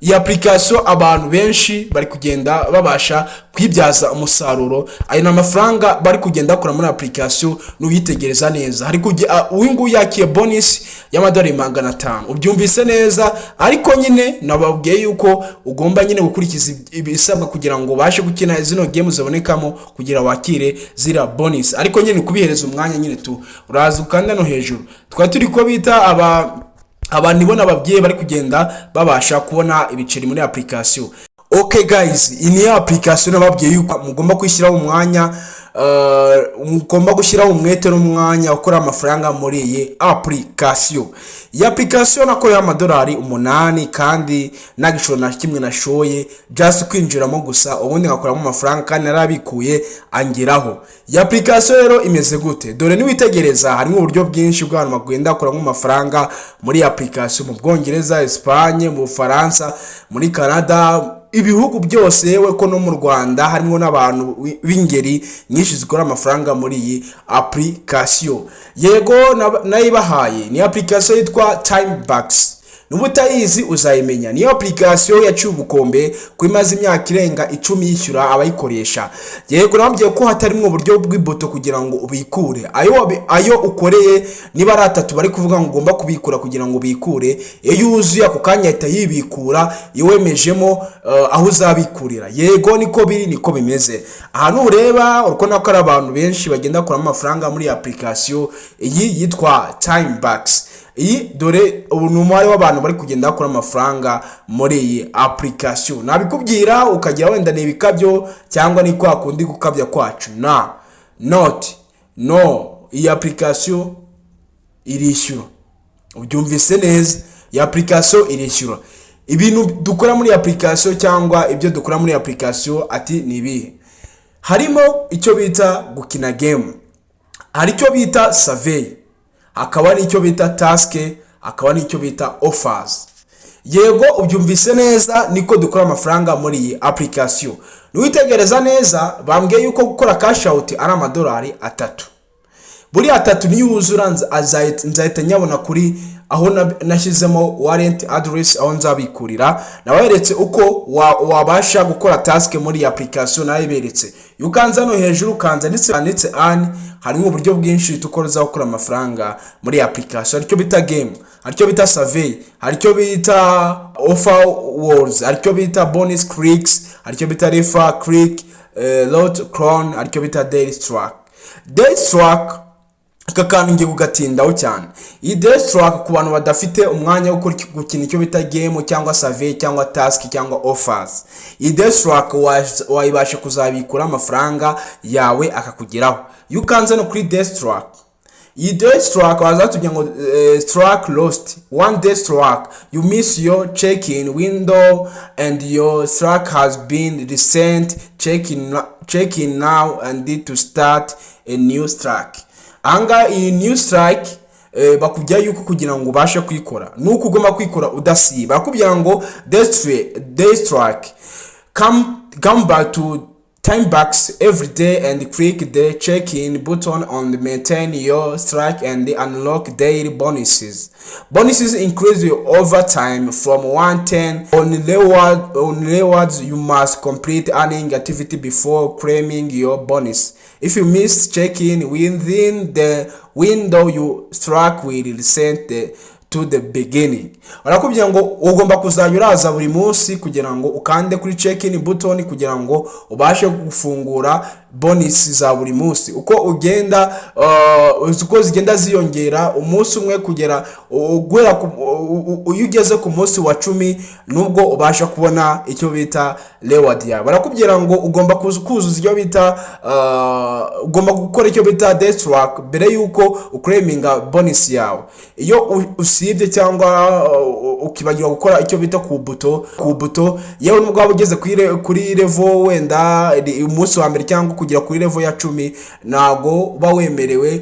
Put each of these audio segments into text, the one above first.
Iyi application abantu benshi bari kugenda babasha kwibyaza umusaruro. Ayo ni amafaranga bari kugenda bakora muri application. Nuyitegereza neza, hari kujya uyu nguyu yakiye bonus y'amadolari 500, ubyumvise neza. Ariko nyine nababwiye yuko ugomba nyine gukurikiza ibisabwa kugira ngo ubashe gukina zino game zibonekamo kugira wakire ziriya bonus. Ariko nyine kubihereza umwanya nyine tu uraza ukanda no hejuru. Twari turi ko bita aba abantu ibona ababyeyi bari kugenda babasha kubona ibiceri muri application. Okay guys, iyi ni application nababwiye yuko mugomba kwishyiraho umwanya, mugomba gushyiraho umwete n'umwanya ukora amafaranga muri iyi application. Iyi application nakoreyeho amadolari 8 kandi nta gishoro na kimwe nashoye, just kwinjiramo gusa, ubundi ngakoramo amafaranga kandi narabikuye angeraho. Iyi application rero imeze gute? Dore niwitegereza, harimo uburyo bwinshi bw'abantu bagenda bakuramo amafaranga muri iyi application: mu Bwongereza, Espagne, mu Bufaransa, muri Canada, ibihugu byose, yewe ko no mu Rwanda harimo n'abantu b'ingeri nyinshi zikora amafaranga muri iyi application. Yego, nayibahaye, ni application yitwa TimeBucks. Nuba utayizi uzayimenya. Niyo application yaciye ubukombe ko imaze imyaka irenga 10 yishyura abayikoresha. Yego, nababwiye ko hatarimo uburyo bw'iboto kugira ngo ubikure ayo ukoreye. Niba ari atatu bari kuvuga ngo ugomba kubikura kugira ngo ubikure, iyo yuzuye ako kanya ahita yibikura iyo wemejemo aho uzabikurira. Yego, niko biri, niko bimeze. Ahantu ureba urabona ko ari abantu benshi bagenda bakuramo amafaranga muri iyi application iyi yitwa TimeBucks. Iyi dore ubu ni umubare w'abantu bari kugenda bakura amafaranga muri iyi application. Nabikubwira ukagira wenda ni ibikabyo cyangwa ni kwa kundi gukabya kwacu. Na not no, iyi application irishyura, ubyumvise neza, iyi application irishyura. Ibintu dukora muri iyi application cyangwa ibyo dukora muri iyi application ati ni ibihe? Harimo icyo bita gukina game, hari icyo bita survey, hakaba n'icyo bita task, hakaba n'icyo bita offers. Yego, ubyumvise neza, niko dukora amafaranga muri iyi application. Niwitegereza neza, bambwiye yuko gukora cash out ari amadolari 3. Buriya atatu niyuzura nzahita nyabona kuri aho nashyizemo wallet address, aho nzabikurira. Naberetse uko wabasha gukora task muri iyi application, nayiberetse. Iyo ukanze hano hejuru, ukanze handitse earn, harimo uburyo bwinshi tukora gukora amafaranga muri iyi application. Hari icyo bita game, hari icyo bita survey, hari icyo bita offer walls, hari icyo bita bonus clicks, hari icyo bita refer click, lot clone, hari icyo bita daily streak. Daily streak, aka kantu ngiye kugatindaho cyane. Iyi daily streak, ku bantu badafite umwanya wo gukina icyo bita game cyangwa survey cyangwa task cyangwa offers, iyi daily streak wayibasha kuzabikura amafaranga yawe akakugeraho. Iyo ukanze no kuri daily streak, iyi day streak bazatubwira ngo "Streak lost. One day streak. You miss your check-in window and your streak has been reset. Check in now and to start a new streak." Ahangaha iyi new streak, bakubwira yuko kugira ngo ubashe kuyikora nuko ugomba kuyikora udasiba. Bakubwira ngo "Day streak. Come back to TimeBucks every day and click the check-in button on the maintain your streak and unlock daily bonuses. Bonuses increase over time from 110 on rewards. You must complete earning activity before claiming your bonus. If you miss check-in within the window, your streak will reset to the beginning." Barakubwira ngo ugomba kuzajya uraza buri munsi kugira ngo ukande kuri check in button kugira ngo ubashe gufungura bonus za buri munsi. Uko ugenda uko zigenda ziyongera umunsi umwe kugera guhera iyo ugeze ku munsi wa 10 nubwo ubasha kubona icyo bita reward yawe. Barakubwira ngo ugomba kuzuza icyo bita ugomba gukora icyo bita day streak mbere y'uko uclaiminga bonus yawe. Iyo usibye cyangwa ukibagirwa gukora icyo bita ku buto, yewe nubwo waba ugeze kuri level wenda umunsi wa mbere cyangwa kugera kuri level ya 10 ntago uba wemerewe,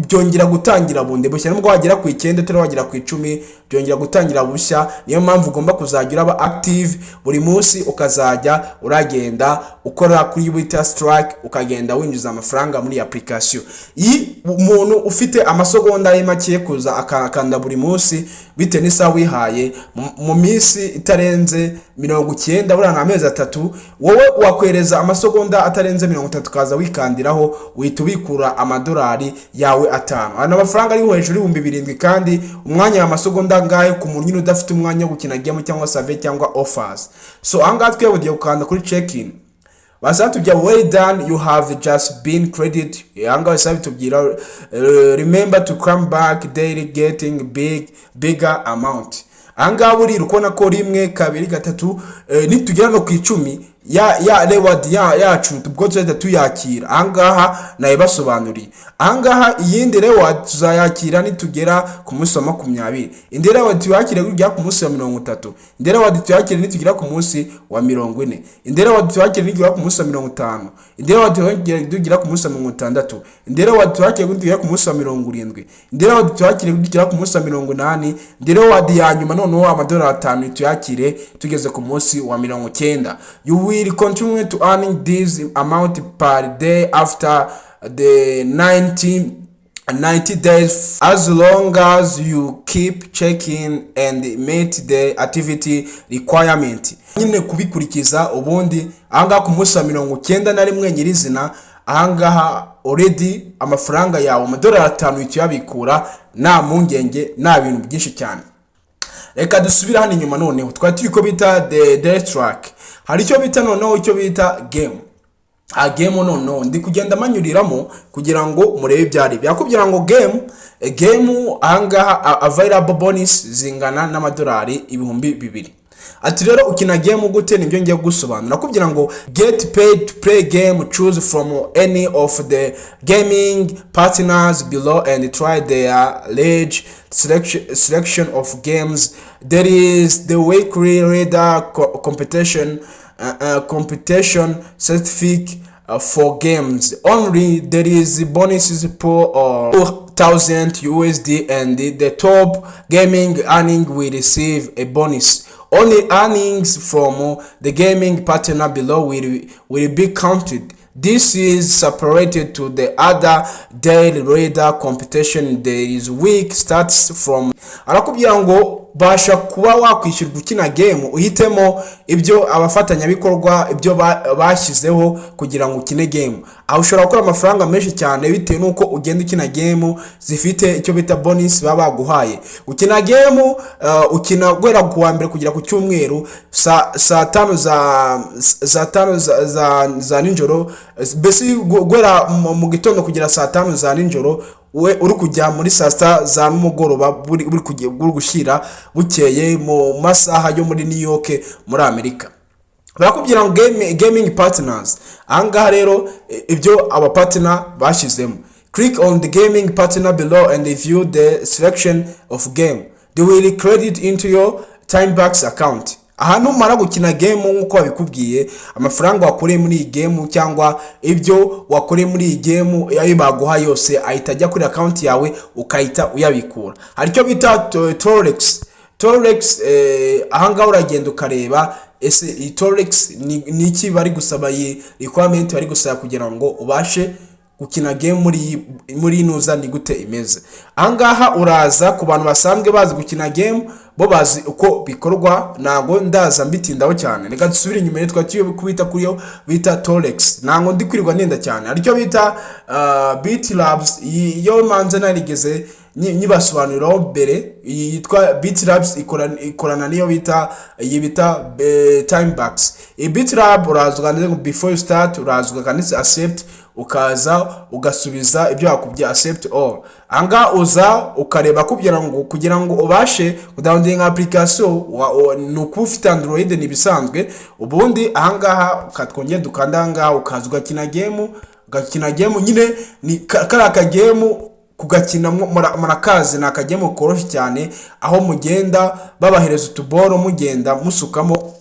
byongera gutangira bundi bushya. Nubwo wagera ku 9 utari wagera ku 10, byongera gutangira bushya. Niyo mpamvu ugomba kuzajya uraba active buri munsi, ukazajya uragenda ukora kuri bita streak, ukagenda winjiza amafaranga muri iyi application. Iyi umuntu ufite amasegonda ye make kuza akakanda buri munsi bitewe n'isaha wihaye, mu minsi itarenze 90, buriya ni amezi 3, wowe wakwereza amasegonda atarenze 30, ukaza wikandiraho, uhita ubikura amadolari yawe 5. Aya ni amafaranga ari hejuru y'7,000, kandi umwanya w'amasegonda angahe ku muntu nyine udafite umwanya wo gukina game cyangwa survey cyangwa offers? So ahangaha twebwe tugiye gukanda kuri check in, basa tubwira "Well done, you have just been credit." Ahangaha basa bitubwira "Remember to come back daily, getting bigger amount." Ahangaha burira ukubona ko rimwe, kabiri, gatatu, nitugera no ku 10 ya reward yacu, ubwo tuzahita tuyakira. Ahangaha nayibasobanuriye. Ahangaha iyindi reward tuzayakira nitugera ku munsi wa 20, indi reward tuyakire kugera ku munsi wa 30, indi reward tuyakire nitugera ku munsi wa 40, indi reward tuyakire nitugera ku munsi wa 50, indi reward tuyakire nitugera ku munsi wa 60, indi reward tuyakire nitugera ku munsi wa 70, indi reward tuyakire nitugera ku munsi wa 80, indi reward ya nyuma noneho amadolari 5 tuyakire tugeze ku munsi wa 90. You will continue to earning this amount per day after the 90 days as long as you keep checking and meet the activity requirement. Nyine kubikurikiza. Ubundi ahangaha ku munsi wa 91 nyirizina, ahangaha already amafaranga yawe, amadolari 5, uhita uyabikura nta mpungenge, nta bintu byinshi cyane. Reka dusubire hano inyuma. Noneho twari turi ko bita the streak, hari icyo bita noneho icyo bita game. A game noneho ndi kugenda manyuriramo kugira ngo murebe ibyo ari byakubwira ngo game ahangaha available bonus zingana n'amadolari 2000. Ati rero ukina game gute? Nibyo ngiye gusobanura kugira ngo get paid to play game. Choose from any of the gaming partners below and try their large selection of games. There is the weekly leader competition certificate for games only. There is bonuses pool of 1000 USD and the top gaming earning will receive a bonus. Only earnings from the gaming partner below will be counted. This is separated to the other daily leader competition. There is week starts from. Arakubwira ngo basha kuba wakwishyurwa ukina game, uhitemo ibyo abafatanyabikorwa ibyo bashyizeho kugira ngo ukine game. Aho ushobora gukora amafaranga menshi cyane bitewe n'uko ugenda ukina game zifite icyo bita bonus baba baguhaye. Ukina game, ukina guhera ku wa mbere kugera ku cyumweru, saa tanu za tanu za nijoro, mbese guhera mu gitondo kugera saa 5 za nijoro, we uri kujya muri saa 6 za nimugoroba, buri gushyira bukeye mu masaha yo muri New York muri Amerika. Barakubwira ngo gaming partners. Ahangaha rero ibyo aba partner bashyizemo: click on the gaming partner below and view the selection of game. They will credit into your TimeBucks account. Aha numara gukina game nk'uko babikubwiye, amafaranga wakoreye muri iyi game cyangwa ibyo wakoreye muri iyi game, ayo baguha yose ahita ajya kuri account yawe, ukahita uyabikura. Hari icyo bita Torex. Torex, ahangaha uragenda ukareba ese iyi Torex ni iki bari gusaba, iyi requirement bari gusaba kugira ngo ubashe gukina game muri inuza ni gute imeze. Ahangaha uraza, ku bantu basanzwe bazi gukina game bo bazi uko bikorwa, ntabwo ndaza mbitindaho cyane. Reka dusubire inyuma rero, twari tugiye kubita kuri yo bita Torex, ntabwo ndi kwirirwa nenda cyane. Aricyo bita BitLabs, iyo manze narigeze nyibasobanuriraho mbere. Iyi yitwa BitLabs ikorana n'iyo bita, iyi bita TimeBucks. Iyi BitLab uraza ukanditse ngo "Before you start", uraza ukanditse "Accept", ukaza ugasubiza ibyo bakubwiye, "Accept all". Ahangaha uza ukareba kugira ngo ubashe kudownloadinga application ni ukuba ufite Android, ni ibisanzwe. Ubundi ahangaha ukatwongera dukanda ahangaha, ukaza ugakina game. Ugakina game nyine ni kariya kagame kugakina murakazi, ni akagame koroshye cyane, aho mugenda babahereza utuboro, mugenda musukamo.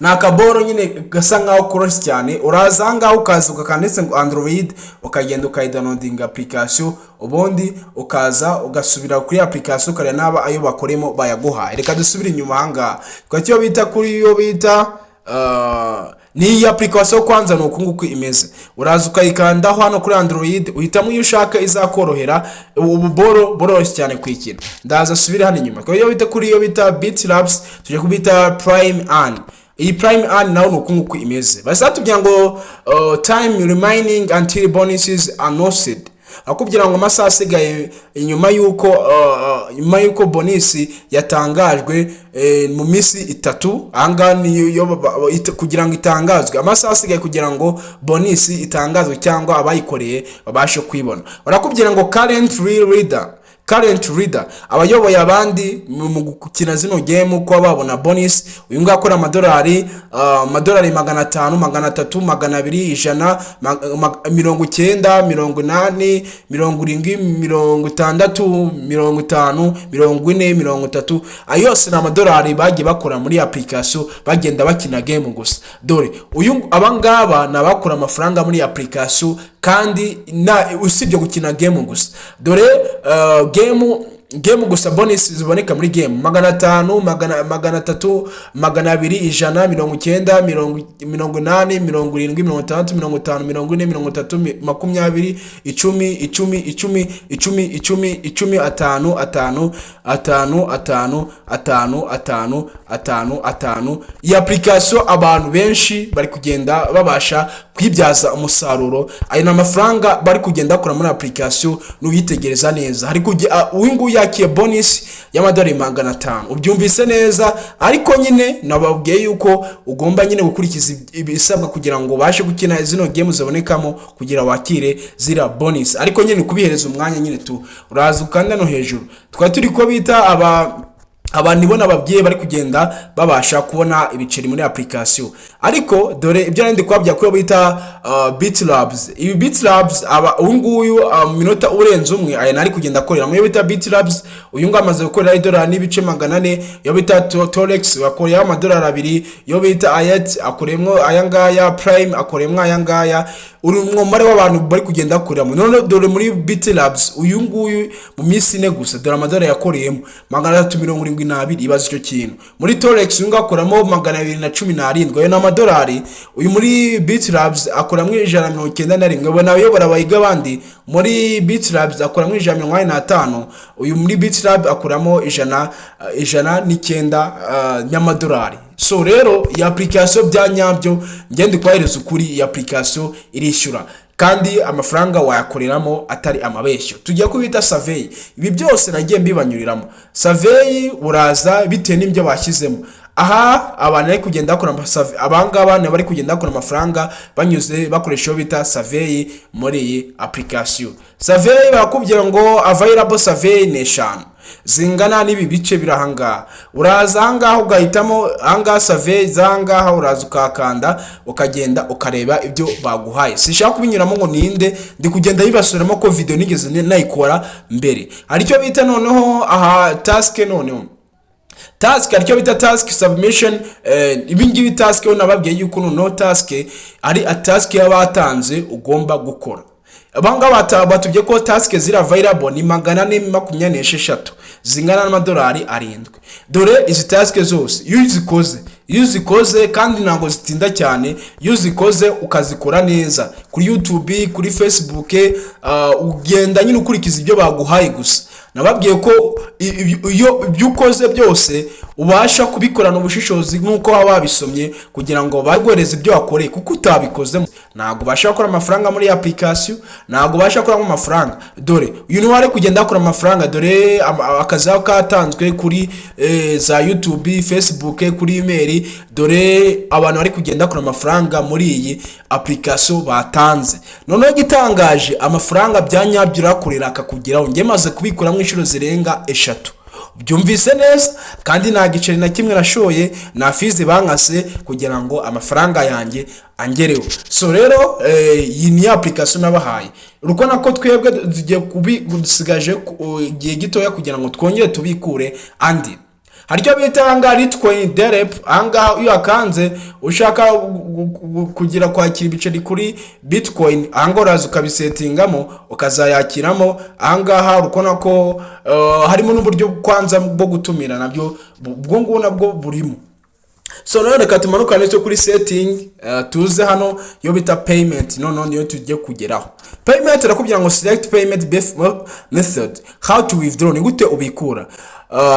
Ni akaboro nyine gasa nkaho koroshye cyane. Uraza ahangaha, ukaza ukakanditse ngo Android, ukagenda ukayidownloadinga application, ubundi ukaza ugasubira kuri application, ukareba naba ayo bakoremo bayaguhaye. Reka dusubire inyuma ahangaha twari iyo bita kuri iyo bita ni iyi application. Kwanza ni uku nguku imeze. Uraza ukayikandaho hano kuri Android, uhitamo iyo ushaka izakorohera. Ubu boro bororoshye cyane kuyikina. Ndaza asubire hano inyuma iyo bita kuri iyo bita Bit Labs, tujya kubita Prime Earn. Iyi Prime Earn nawe ni uku nguku imeze. Bazatubwira ngo "Time remaining until bonuses announced", akubwira ngo amasaha asigaye nyuma y'uko bonus yatangajwe mu minsi 3. Ahangaha niyo kugira ngo itangazwe, amasaha asigaye kugira ngo bonus itangazwe cyangwa abayikoreye babashe kuyibona. Barakubwira ngo current real leader, current leader, abayoboye abandi mu gukina zino game kuba babona bonus. Uyu nguyu akora amadolari 500, 300, 200, 100, 90, 80, 70, 60, 50, 40, 30. Ayo yose ni amadolari bagiye bakora muri application, bagenda bakina game gusa. Dore uyu, abangaba ni abakora amafaranga muri application kandi na usibye gukina game gusa. Dore game gusa, bonus ziboneka muri game: 500, 300, 200, 100, 90, 80, 70, 60, 50, 40, 30, 20, 10, 10, 10, 10, 10, 10, 5, 5, 5, 5, 5, 5, 5, 5. Iyi application abantu benshi bari kugenda babasha kwibyaza umusaruro. Ayo ni amafaranga bari kugenda bakora muri application. Nuyitegereza neza, hari kujya uyu nguyu yakiye bonus y'amadolari 500, ubyumvise neza. Ariko nyine nababwiye yuko ugomba nyine gukurikiza ibisabwa kugira ngo ubashe gukina zino game zibonekamo kugira wakire ziriya bonus. Ariko nyine kubihereza umwanya nyine tu uraza ukanda no hejuru. Twari turi ko bita aba abantu ibona ababyeyi bari kugenda babasha kubona ibiceri muri application. Ariko dore ibyo nari ndi kubabwira ko bita Bitlabs. Ibi Bitlabs, aba uyu nguyu mu minota urenze umwe aya nari kugenda akorera mu yo bita Bitlabs. Uyu nguyu amaze gukorera idolari n'ibice 400. Iyo bita Torex akoreyeho amadolari 2. Iyo bita Ayet akoreyemo aya ngaya. Prime akoreyemo aya ngaya. Uri umubare w'abantu bari kugenda bakoreramo. None dore muri Bitlabs, uyu nguyu mu minsi 4 gusa, dore amadolari yakoreyemo 372. Ibaze icyo kintu. Muri Torex uyu nguyu akoramo 217, ayo ni amadolari. Uyu muri Bitlabs akoramo 191. Ubona abayobora abayiga abandi. Muri Bitlabs akoramo 185. Uyu muri Bitlabs akoramo 109 y'amadolari. So rero iyi application bya nyabyo, ngende kubahereza ukuri, iyi application irishyura kandi amafaranga wayakoreramo atari amabeshyo. Tujya kubita survey. Ibi byose nagiye mbibanyuriramo. Survey uraza bitewe n'ibyo bashyizemo aha. Abantu bari kugenda bakora abangaba ni bari kugenda bakora amafaranga banyuze bakoresha iyo bita survey muri iyi application. Survey barakubwira ngo available survey ni eshanu zingana n'ibi bice biri ahangaha. Uraza ahangaha ugahitamo ahangaha survey z'ahangaha, uraza ukahakanda, ukagenda ukareba ibyo baguhaye. Sinshaka kubinyuramo ngo ninde ndi kugenda bibasubiramo ko video nigeze nayikora mbere. Hari icyo bita noneho aha task. Noneho task, hari icyo bita task submission. Ibi ngibi task yo nababwiye yuko noneho task ari a task y'abatanze ugomba gukora. Abangaba batubwiye ko task ziri available ni 426 zingana n'amadolari 7. Dore izi task zose iyo uzikoze, kandi ntabwo zitinda cyane, iyo uzikoze ukazikora neza kuri YouTube, kuri Facebook, ugenda nyine ukurikiza ibyo baguhaye gusa. Nababwiye ko iyo ibyo ukoze byose ubasha kubikorana ubushishozi nk'uko waba wabisomye kugira ngo baguhereze ibyo wakoreye, kuko utabikoze ntabwo ubasha gukora amafaranga muri application, ntabwo ubasha gukuramo amafaranga. Dore uyu ni wari kugenda akora amafaranga. Dore akazi aho katanzwe kuri za YouTube, Facebook, kuri email. Dore abantu bari kugenda bakora amafaranga muri iyi application batanze. Noneho igitangaje, amafaranga bya nyabyo urakorera akakugeraho. Njye maze kubikuramo inshuro zirenga eshatu, byumvise neza, kandi nta giceri na kimwe nashoye, nta fees bankase kugira ngo amafaranga yanjye angereho. So rero iyi ni application nabahaye. Urabona ko twebwe tugiye kubi dusigaje igihe gitoya kugira ngo twongere tubikure andi. Hari icyo bita ahangaha Litecoin Drop. Ahangaha iyo wakanze ushaka kugira kwakira ibiceri kuri Bitcoin, ahangaha uraza ukabisettingamo, ukazayakiramo. Ahangaha urabona ko harimo n'uburyo kwanza bwo gutumira, nabyo ubwo ngubwo nabwo burimo. So none reka tumanukane cyo kuri setting, tuze hano yo bita payment. Noneho niyo tugiye kugeraho. Payment irakubwira ngo "Select payment method, how to withdraw", ni gute ubikura.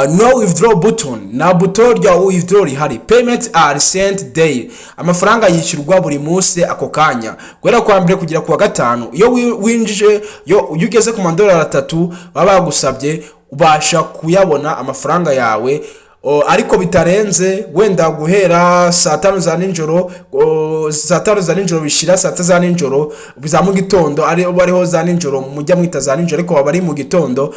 No withdraw button, na buto rya withdraw rihari. Payment are sent daily, amafaranga yishyurwa buri munsi ako kanya, guhera kuwa mbere kugera kuwa gatanu. Iyo winjije, iyo ugeze ku madolari 3 baba bagusabye, ubasha kuyabona amafaranga yawe. Ariko bitarenze wenda guhera saa 5 za nijoro, saa 5 za nijoro bishira saa 6 za nijoro za mu gitondo, ari ariho za nijoro mujya mwita za nijoro, ariko baba ari mu gitondo.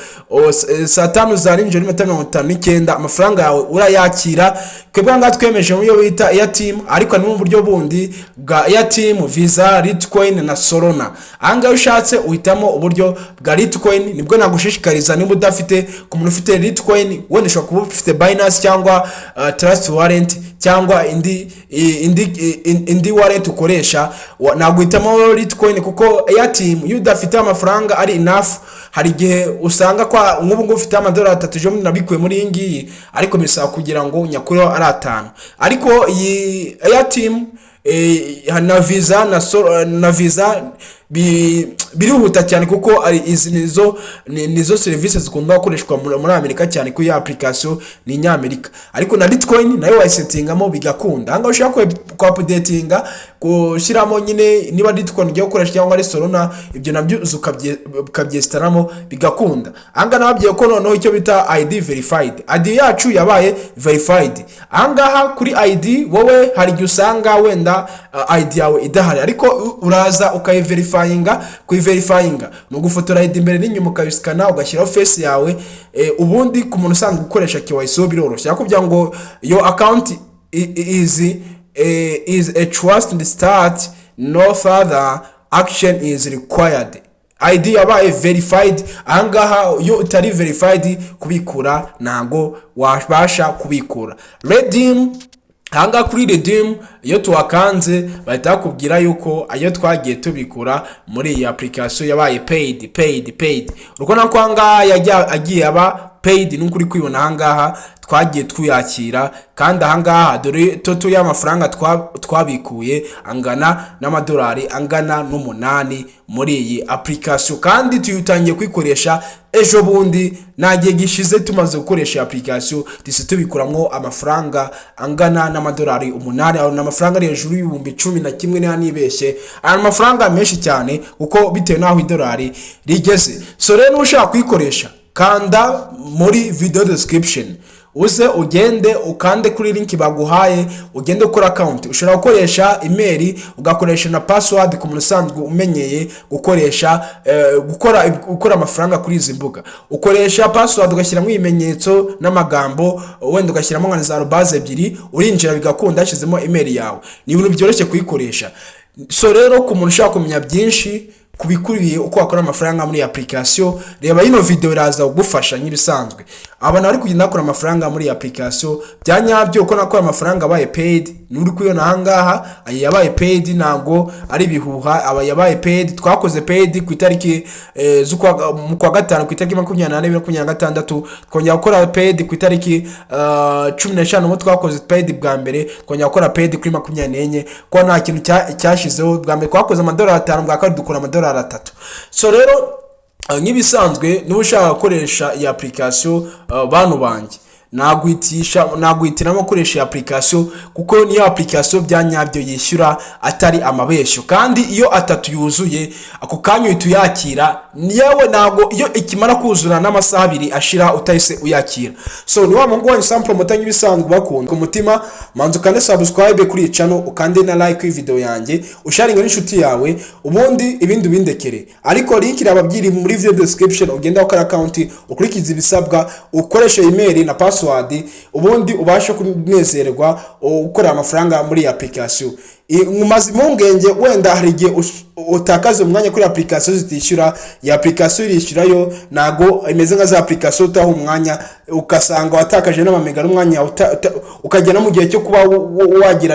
Saa 5 za nijoro n'iminota 59 amafaranga yawe urayakira. Twebwe ngaha twemeje mu yo bita Airtm, ariko harimo uburyo bundi bwa Airtm, Visa, Litecoin na Solana. Ahangaha iyo ushatse uhitamo uburyo bwa Litecoin, nibwo nagushishikariza niba udafite. Ku muntu ufite Litecoin, wenda ushobora kuba ufite Binance cyangwa Trust Wallet cyangwa indi wallet ukoresha, naguhitamo Litecoin, kuko Airtm iyo udafite amafaranga ari enough, hari igihe usanga kwa nk'ubu ngubu ufite amadolari 3, ejo bundi nabikuye muri iyi ngiyi, ariko bisaba kugira ngo nyakureho ari 5. Ariko iyi Airtm na Visa na Visa birihuta cyane, kuko ari izi nizo serivisi zikunda gukoreshwa muri Amerika cyane, kuko iyi application ni inyamerika. Ariko na Litecoin nayo wayisettingamo bigakunda. Ahangaha ushaka ku updatinga, gushyiramo nyine niba Litecoin ugiye gukoresha cyangwa ari Solana, ibyo nabyo uza ukabyesitaramo bigakunda. Ahangaha nababwiye ko noneho icyo bita ID verified, ID yacu yabaye verified. Ahangaha kuri ID, wowe hari igihe usanga wenda ID yawe idahari, ariko uraza ukayiverifyinga. Kuyiverifyinga ni ugufotora ID imbere n'inyuma, ukabisikana, ugashyiraho face yawe. Ubundi ku muntu usanzwe ukoresha KYC biroroshye. Yakubwira ngo "Your account is a trusted start, no further action is required." ID yabaye verified. Ahangaha iyo utari verified, kubikura ntago wabasha kubikura. Redeem, ahangaha kuri redeem iyo tuhakanze bahita bakubwira yuko ayo twagiye tubikura muri iyi application yabaye paid, paid, paid. Urabona ko ahangaha agiye aba paid, nuko uri kwibona ahangaha twagiye tuyakira. Kandi ahangaha dore total y'amafaranga twabikuye angana n'amadolari angana n'umunani muri iyi application, kandi tuyitangiye kuyikoresha ejo bundi. Nta gihe gishize tumaze gukoresha iyi application, duhise tubikuramo amafaranga angana n'amadolari 8. Ayo ni amafaranga ari hejuru y'11,000 niba nibeshye. Aya ni amafaranga menshi cyane, kuko bitewe n'aho idolari rigeze. So rero niba ushaka kuyikoresha, kanda muri video description, uze ugende ukande kuri link baguhaye, ugende ukora account. Ushobora gukoresha email, ugakoresha na password. Ku muntu usanzwe umenyeye gukoresha gukora amafaranga kuri izi mbuga, ukoresha password, ugashyiramo ibimenyetso n'amagambo, wenda ugashyiramo nka za arobase ebyiri, urinjira bigakunda hashyizemo email yawe. Ni ibintu byoroshye kuyikoresha. So rero ku muntu ushaka kumenya byinshi ku bikuriye uko wakora amafaranga muri iyi application, reba ino video, iraza kugufasha nk'ibisanzwe. Abantu bari kugenda bakora amafaranga muri iyi application bya nyabyo, uko nakora amafaranga abaye paid, nuri kuyibona ahangaha, aya yabaye paid, ntabwo ari ibihuha. Aba yabaye paid, twakoze paid ku itariki mu kwa gatanu, ku itariki 24, 2026. Twongera gukora paid ku itariki 15, ubwo twakoze paid bwa mbere. Twongera gukora paid kuri 24, ko nta kintu cyashizeho. Bwa mbere twakoze amadolari 5, bwa kabiri dukora amadolari 3. So rero nk'ibisanzwe, niba ushaka gukoresha iyi application, bantu banjye, naguhitiramo gukoresha iyi application, kuko niyo application bya nyabyo yishyura atari amabeshyo. Kandi iyo 3 yuzuye, ako kanya uhita uyakira. Yewe, ntabwo iyo ikimara kuzura n'amasaha 2 ashira utahise uyakira. So ni wa muhungu wanyu Sam Promoter nk'ibisanzwe, bakunda ku mutima. Manza ukande subscribe kuri iyi channel, ukande na like kuri video yanjye, usharinga n'inshuti yawe, ubundi ibindi ubindekere. Ariko link iraba byiri muri video description. Ugenda ukora account, ukurikiza ibisabwa, ukoresha email na password. password, ubundi ubashe kunezerwa ukorera amafaranga muri iyi application. Mumaze impungenge, wenda hari igihe utakaza umwanya kuri application zitishyura. Iyi application irishyurayo, ntago imeze nka za application utaha umwanya ugasanga watakaje n'amamega n'umwanya, ukagera no mu gihe cyo kuba wagira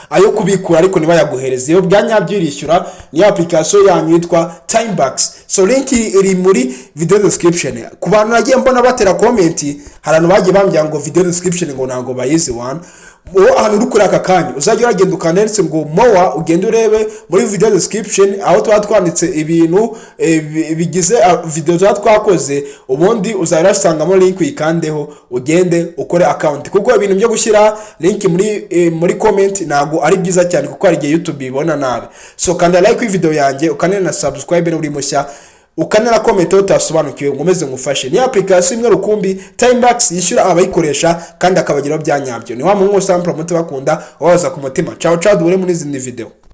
ayo kubikura ariko ntibayaguhereze. Iyo bya nyabyo irishyura. Niyo application yanyu yitwa Timebucks. So link iri muri video description. Ku bantu nagiye mbona batera comment, hari abantu bagiye bambwira ngo video description ngo ntabwo bayizi. One wowe ahantu uri kuri aka kanya, uzajya uragenda ukanditse ngo "more", ugende urebe muri video description aho tuba twanditse ibintu bigize video tuba twakoze, ubundi uzajya urasangamo link, uyikandeho ugende ukore account, kuko ibintu byo gushyira link muri comment ntabwo ari byiza cyane, kuko hari igihe YouTube ibona nabi. So kanda like kuri video yanjye, ukande na subscribe niba uri mushya, ukanera comment aho utasobanukiwe nkomeze ngufashe. Ni application imwe rukumbi, Timebucks, yishyura abayikoresha kandi akabageraho bya nyabyo. Ni wa muhungu Sam Promoter, bakunda wabaza ku mutima. Ciao ciao, duhure muri izindi video.